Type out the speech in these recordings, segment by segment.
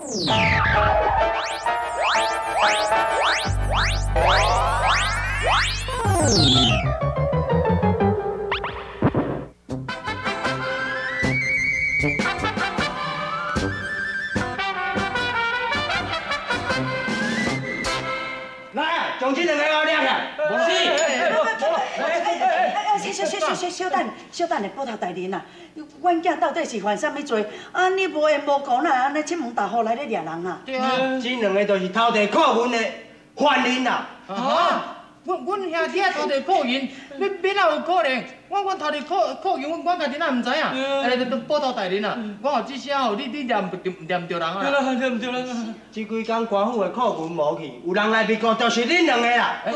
來啊，將這兩個給我掠起來。是。小小小小小等，小等下，捕頭大人啊，阮囝到底是犯啥物罪？啊，你無緣無故哪會按呢出門大戶來咧掠人啊？對啊，這兩個就是偷提庫銀的犯人啦。啊！阮阮兄弟仔偷提庫銀，欲欲哪有可能？我阮偷提庫庫銀，阮阮家己哪毋知影？哎，捕頭大人啊，我有這聲吼，你你掠毋掠毋著人啊？對啦，掠毋著人啊！這幾工官府的庫銀無去，有人來密告，就是恁兩個啦。啊！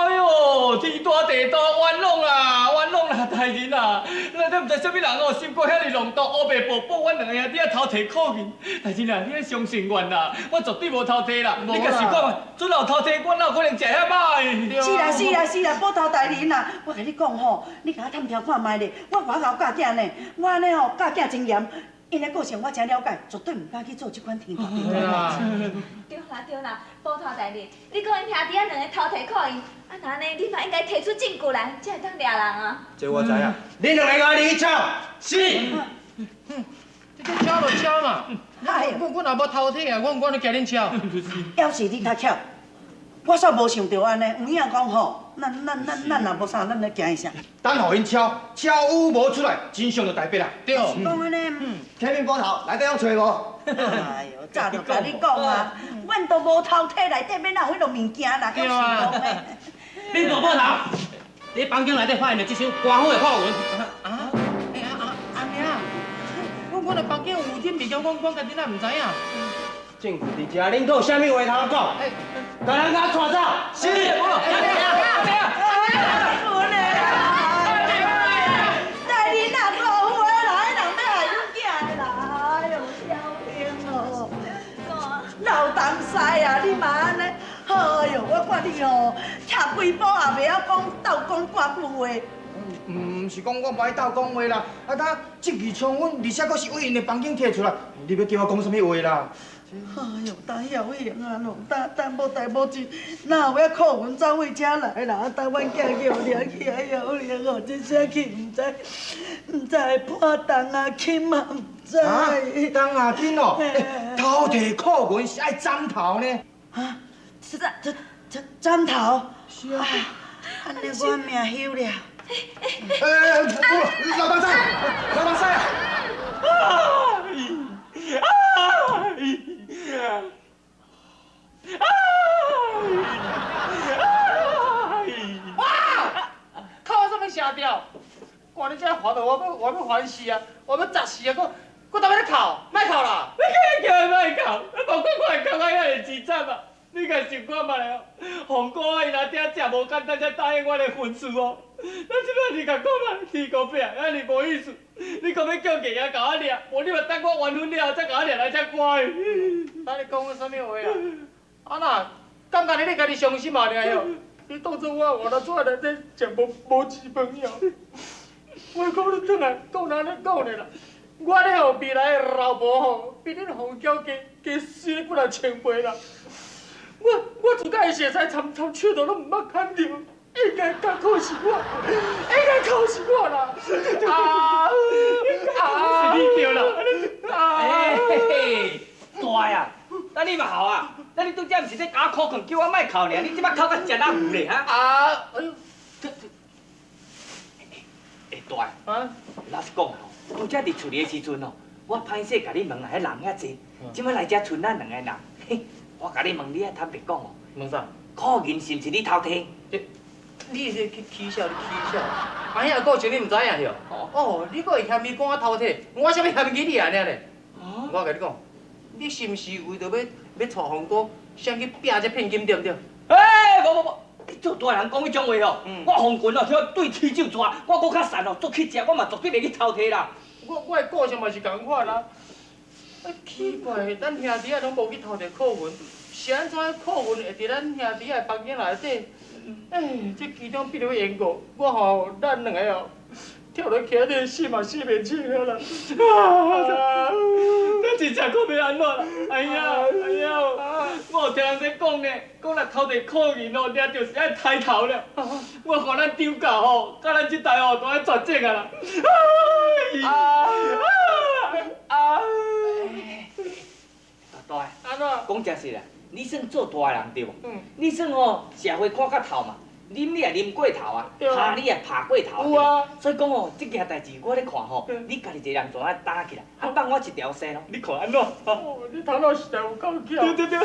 哎喲，天大地大，冤枉啦，冤枉啦，大人啊！咱都毋知啥物人哦，心肝遐爾濃毒，烏白報報阮兩个兄弟仔偷提庫銀。大人啊，你愛相信阮啦，我絕對無偷提啦。你家想看覓，準有偷提，阮哪有可能食遐歹？是啦是啦是啦，捕頭大人啊，我共你講吼，你共我探聽看覓咧，我外口教囝呢，我按呢吼教囝真嚴，𪜶的個性我誠了解，絕對毋敢去做這款天大地的代誌。對啦對啦，捕頭大人，你講𪜶兄弟仔兩个偷提庫銀，啊若按呢，你嘛應該提出證據來，才會當掠人啊。這我知影，恁兩個共我入去抄。是。這這抄就抄嘛，阮阮若無偷提啊，阮阮咧驚恁抄。猶是你較巧。我煞無想著按呢，有影講吼，咱咱咱咱若無啥，咱咧驚伊啥？等予𪜶抄，抄有無出來，真相就大白啦。對。是講按呢？啟稟捕頭，內底攏揣無？哎喲，早就共你講啊，阮都無偷提，內底欲哪有彼落物件啦？對啊。恁大捕頭，佇房間內底發現著這箱官府的庫銀。啊？欸啊啊阿明，阮阮的房間有這物件，阮阮家己哪毋知影？證據佇遮，恁閣有啥物話通講？共人共我帶走。是。大人啊，辜負的啦，彼人欲害阮囝的啦，哎喲，曉兄哦，老東西啊，你嘛按呢？哎喲，我看你哦，徛幾步也袂曉講鬥講半句話。毋是講我無愛鬥講話啦，啊，他證據充分，而且閣是對𪜶的房間提出來，你欲叫我講啥物話啦？哎喲，陳曉兄啊，老等等無代無誌，哪有遐庫銀走對遮來啦？等阮囝叫掠去，哎喲，掠哦，這聲氣毋知，毋知會破銅仔金嘛毋知。啊，銅仔金哦，偷提庫銀是愛斬頭呢。啊，這這這斬頭？是啊。按呢我命休了。欸，老東西，老東西啊！啊！哭啥物声调？看你這煩惱，我欲我欲煩死啊！我欲砸死啊！閣閣踮咧哭，莫哭啦！你敢叫伊莫哭？你無看看伊哭甲遐爾悽慘啊！你共想看覓哦？洪哥伊若聽食無簡單才答應我的婚事哦。咱這擺你共看覓，天公伯啊，遐爾無意思！你閣欲叫藝仔共我掠，無你嘛等我完婚了後才共我掠來遮趕伊。等你講啥物話啊？啊那，感覺你咧家己傷心嘛爾喲？你當作我活來出來內底食無無錢飯喲？我講你轉來講哪咧講咧啦？我咧吼未來的老婆吼，比恁洪嬌加加媠幾若千倍啦！我我自佮伊熟似参参手都攏毋捌牽著，應該較靠是我，應該靠是我啦！啊啊！是你對啦！欸嘿嘿，大啊！那你嘛好啊！那你拄才毋是咧共我苦劝，叫我莫哭爾，你這擺哭甲食哪有咧哈？啊！哎喲，這這，欸大，啊，老實講吼，拄才佇厝裡的時陣吼，我歹勢共你問啊，彼人遐濟，這擺來遮賰咱兩个人，嘿，我共你問，你愛坦白講哦。問啥？庫銀是毋是你偷提？你是去起笑，你起笑。啊，遐个故事你毋知影著？哦，你閣會嫌伊講我偷提，我啥物嫌棄你按呢咧？我共你講，你是毋是為著欲欲娶紅哥，先去拚這聘金對毋對？欸，無無無，你做大人講彼種話哦，我紅裙哦，對對起酒逝，我閣較瘦哦，足乞食，我嘛絕對袂去偷提啦。我我的個性嘛是仝款啊。啊，奇怪，咱兄弟仔攏無去偷提庫銀，是按怎庫銀會佇咱兄弟仔的房間內底？欸，這其中必有緣故，我吼，咱兩个哦，跳落徛咧死嘛死袂清啊啦！啊！咱真正讲袂按怎啦？哎呀，哎呀，我有听人在讲呢，讲若偷摕苦银哦，掠著是爱抬头了。我看咱张家吼，佮咱这代吼都爱绝种啊啦！啊啊！大大，按怎？讲真实啦，你算做大的人对无？嗯。你算吼社会看较透嘛。啉你也啉过头啊，拍你也拍过头。有啊。所以讲哦，这件代志我咧看吼，你家己一个人怎啊担起来，啊放我一条线咯。你看按怎？哦，你头脑实在有够巧。对对对。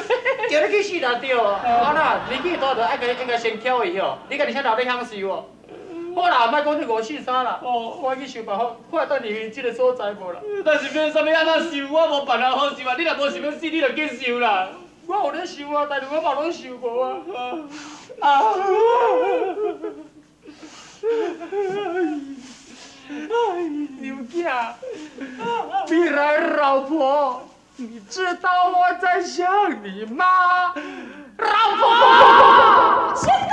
叫你去死若对哦，啊那年纪大就爱家应该先巧伊吼，你家己先留咧享受哦。好啦，莫讲这五四三啦，哦，我去想办法，看会当入去这个所在无啦。但是欲啥物按怎受，我无办法好受啊！你若无想欲死，你就去受啦。我有咧想啊，但是我嘛拢想无啊。啊！娘囝，未来老婆，你知道我在想你嗎？老婆，相公，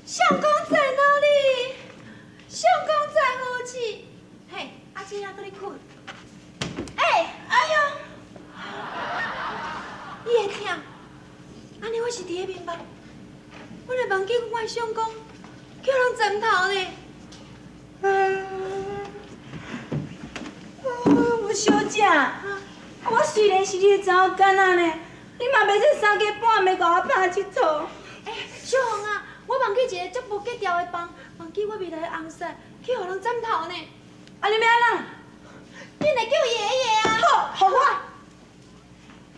相公在哪裡？相公在何處？嘿，阿姐啊，閣咧睏。哎，哎喲！伊會疼，按呢我是佇咧眠夢，我來夢見我的相公叫人斬頭咧。吳小姐，我雖然是你的查某囡仔呢，你嘛袂使三更半暝共我拍這套。欸，小紅啊，我夢見一個足無格調的夢，夢見我未來的翁婿去予人斬頭呢。啊，你欲按怎？緊來叫爺爺啊！好，予我。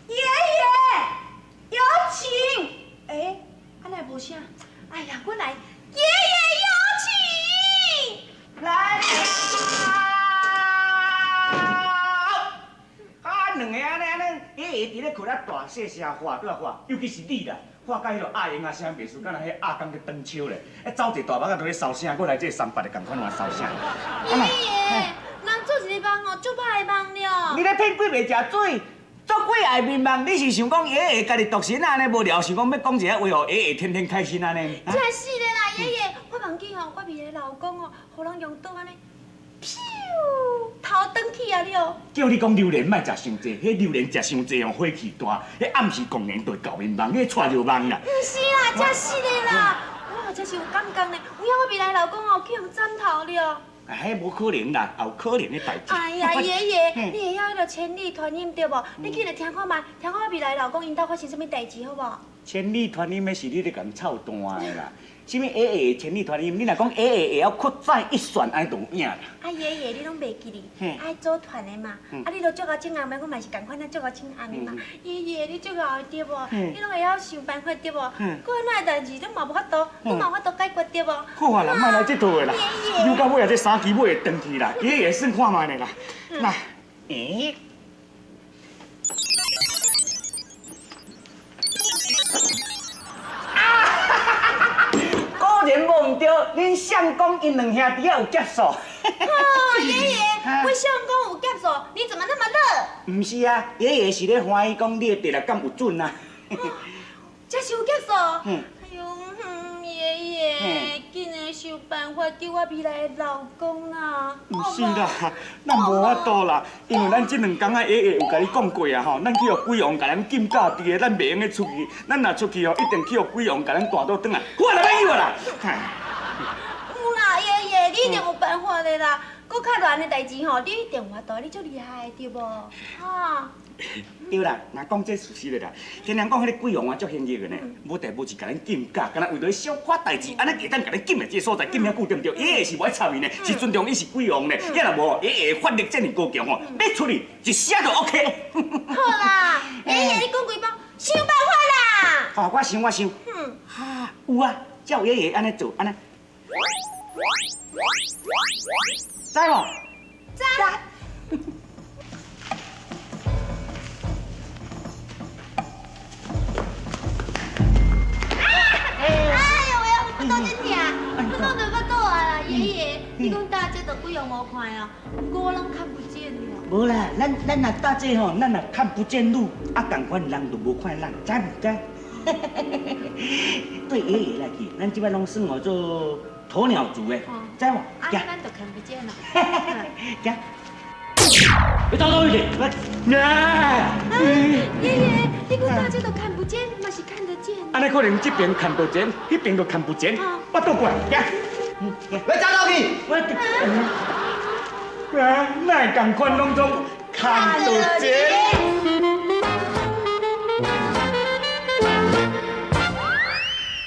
爺爺，有請。欸，啊哪會無聲？哎呀，我來，爺爺有請。來了。啊，兩個按呢按呢，爺爺佇咧睏咧大細聲喊，對啊喊，尤其是你啦，喊甲彼落鴨蠅仔聲袂輸，敢若彼鴨公咧斷手咧，走一大目仔都咧梢聲，閣來這三八的仝款嘛梢聲。爺爺，人做一個夢哦，足歹的夢了。你咧騙鬼袂食水？做鬼愛眠夢，你是想講爺爺家己獨身按呢無聊，想講欲講一个話，予爺爺天天開心按呢？真是的啦，爺爺，我夢見吼，我未來老公哦，予人用刀按呢，咻，頭斷去啊了。叫你講榴蓮莫食傷濟，彼榴蓮食傷濟哦，火氣大，彼暗時狂言就會搞眠夢，彼帶著夢啦。毋是啦，真是的啦，我真是有感覺呢，有影我未來老公哦，去予斬頭了。啊，彼無可能啦，也有可能的代誌。哎呀，爺爺，你會曉彼个千里傳音對無？你緊來聽看覓，聽看我未來老公𪜶兜發生啥物代誌好無？千里傳音，彼是你咧共臭蛋的啦。啥物爺爺千里傳音？你若講爺爺會曉屈指一算，按呢就有影啦。啊，爺爺，你攏袂記哩？愛組團的嘛，啊，你都足𠢕穿紅的，我嘛是仝款啊，足𠢕穿紅的嘛。爺爺，你足𠢕的對無？你攏會曉想辦法對無？閣按怎的代誌，你嘛無法度，你嘛無法度解決對無？好啊啦，莫來這套的啦，扭到尾啊，這三支尾會斷去啦。爺爺算看覓咧啦。那，欸？果然無毋對，恁相公𪜶兩兄弟仔有劫數。哦，爺爺，我相公有劫數，你怎麼那麼樂？毋是啊，爺爺是咧歡喜講你的第六感有準啊。這是有劫數。哎喲，爺爺，緊來想辦法救我未來的老公啦！毋是啦，咱無法度啦，因為咱這兩工仔爺爺有共你講過啊吼，咱去予鬼王共咱禁教佇个，咱袂用得出去，咱若出去哦，一定去予鬼王共咱帶倒轉來。好啦，莫有啦。有啦，爺爺，你一定有辦法的啦。閣較難的代誌吼，你一定有法度，你足厲害的對無？哈。對啦，若講這事實的啦，聽人講彼个鬼王啊，足幸運的呢，無代無誌共咱禁教，敢若為著彼小可代誌，按呢會當共咱禁佇這个所在，禁遐久對毋對？爺爺是無愛插伊呢，是尊重伊是鬼王呢。也若無，爺爺法力這爾高強吼，欲出去一聲就 OK。好啦，爺爺你講幾擺，想辦法啦。好，我想我想。哈，有啊，照爺爺按呢做，按呢。知無？知。哎呦喂，腹肚真疼，腹肚就腹肚啊啦！爺爺，你講搭這就鬼王無看哦，毋過我攏看不見了。無啦，咱若搭這吼，咱若看不見路，啊，仝款人就無看咱，知毋知？對爺爺來去，咱這擺攏算號做鴕鳥族的，知無？啊，咱就看不見咯。行。你走倒去？啊，爺爺，你講大家都看不見，嘛是看得見。按呢可能這邊看得見，彼邊就看不見。我倒過來，行。來走倒去。我，啊，哪會仝款攏總看得見？